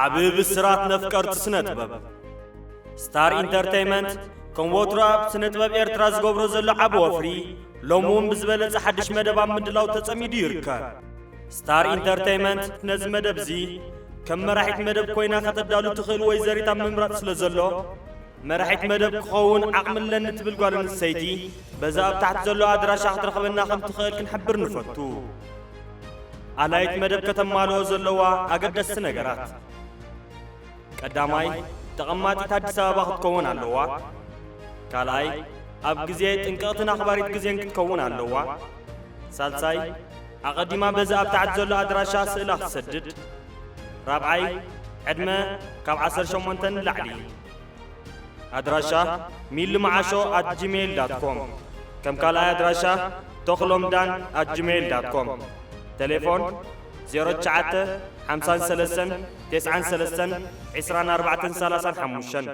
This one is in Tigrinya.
ዓቢ ብስራት ነፍቀርቲ ስነ ጥበብ። ስታር ኢንተርተይመንት ከም ወትሩ ኣብ ስነ ጥበብ ኤርትራ ዝገብሮ ዘሎ ዓቢ ወፍሪ፣ ሎሚ እውን ብዝበለጸ ሓድሽ መደብ ኣብ ምድላው ተጸሚዱ ይርከብ። ስታር ኢንተርተይመንት ነዚ መደብ እዚ ከም መራሒት መደብ ኮይና ከተዳሉ ትኽእል ወይዘሪት ኣብ ምምራጽ ስለ ዘሎ፣ መራሒት መደብ ክኸውን ዓቕሚ ኣለኒ ትብል ጓል ኣንስተይቲ፣ በዛ ኣብ ታሕቲ ዘሎ ኣድራሻ ክትረኽበና ከም ትኽእል ክንሕብር ንፈቱ። ኣላይት መደብ ከተማልኦ ዘለዋ ኣገደስቲ ነገራት። ቀዳማይ፣ ተቐማጢት ኣዲስ ኣበባ ክትከውን ኣለዋ። ካልኣይ፣ ኣብ ግዜ ጥንቅቕትን ኣኽባሪት ግዜን ክትከውን ኣለዋ። ሳልሳይ፣ ኣቐዲማ በዚ ኣብ ታሕቲ ዘሎ ኣድራሻ ስእላ ክትሰድድ። ራብዓይ፣ ዕድመ ካብ ዓሰርተ ሸሞንተ ንላዕሊ። ኣድራሻ ሚሊ መዓሾ ኣት ጂሜይል ዳት ኮም። ከም ካልኣይ ኣድራሻ ተኽሎም ዳን ኣት ጂሜይል ዳት ኮም። ቴሌፎን ዜሮ ትሽዓተ ሓምሳን ሰለስተን ቴስዓን ሰለስተን ዒስራን ኣርባዕተን ሰላሳን ሓሙሽተን።